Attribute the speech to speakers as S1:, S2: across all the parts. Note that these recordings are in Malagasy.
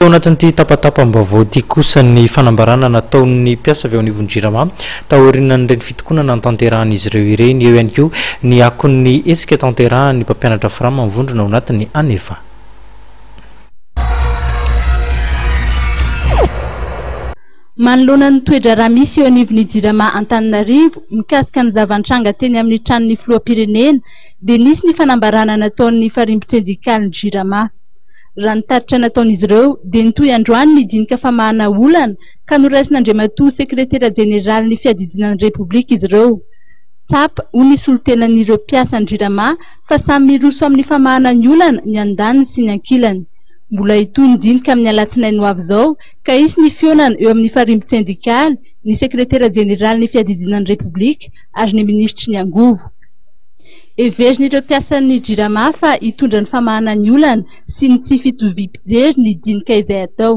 S1: Tao anatin'ity tapatapam-baovao ity kosa ny fanambarana nataon'ny mpiasa avy eo anivon'ny Jirama taorianan'ireny fitokonana notanterahan'izy ireo ireny. Eo ihany koa ny akon'ny hetsika tanterahan'ny mpampianatra Fram mivondrona ao anatin'ny Aneva.
S2: Manoloana ny toe-draharaha misy eo anivon'ny Jirama Antananarivo mikasika ny zava-nitranga teny amin'ny tranon'ny filoham-pirenena dia nisy ny fanambarana nataon'ny farimbon-tsendikalin'ny Jirama. Raha ny tatitra nataon'izy ireo dia nitohy androany ny dinika famahana olana ka noraisin'Andriamatoa Sekretera Jeneralin'ny Fiadidiana ny Repoblika izy ireo. Tsapa, hoy ny solontenan'ireo mpiasan'ny Jirama fa samy miroso amin'ny famahana ny olana ny andaniny sy ny ankilany. Mbola hitohy ny dinika amin'ny alatsinainy ho avy izao ka hisy ny fihaonana eo amin'ny farimbon-tsendikaly, ny Sekretera Jeneralin'ny Fiadidiana ny Repoblika ary ny Minisitry ny Angovo. Heverin'ireo mpiasan'ny Jirama fa hitondra ny famahana ny olana sy ny tsy fitoviam-pijery ny dinika izay atao.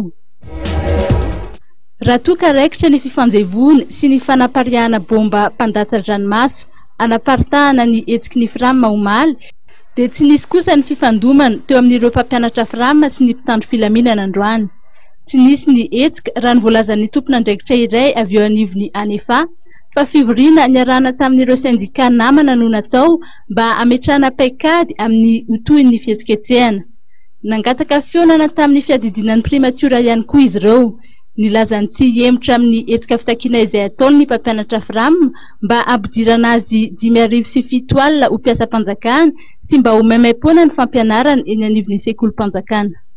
S2: Raha toa ka raikitra ny fifanjevoana sy ny fanapariahana baomba mpandatsa-dranomaso hanaparitahana ny hetsiky ny Fram omaly, dia tsy nisy kosa ny fifandomana teo amin'ireo mpampianatra Fram sy ny mpitandro filaminana androany. Tsy nisy ny hetsika, raha ny voalazan'ny tompon'andraikitra iray avy eo anivon'ny Anefa, fa fivoriana niarahana tamin'ireo sendikà namana no natao mba hametrahana paikady amin'ny ho tohin'ny fihetsiketsehana. Nangataka fihaonana tamin'ny fiadidiana ny primatiora ihany koa izy ireo. Nilaza ny tsy hihemotra amin'ny hetsika fitakiana izay ataony ny mpampianatra Fram mba hampidirana azy 7500 ho mpiasam-panjakana sy mba ho maimaim-poana ny fampianarana eny anivon'ny sekolim-panjakana.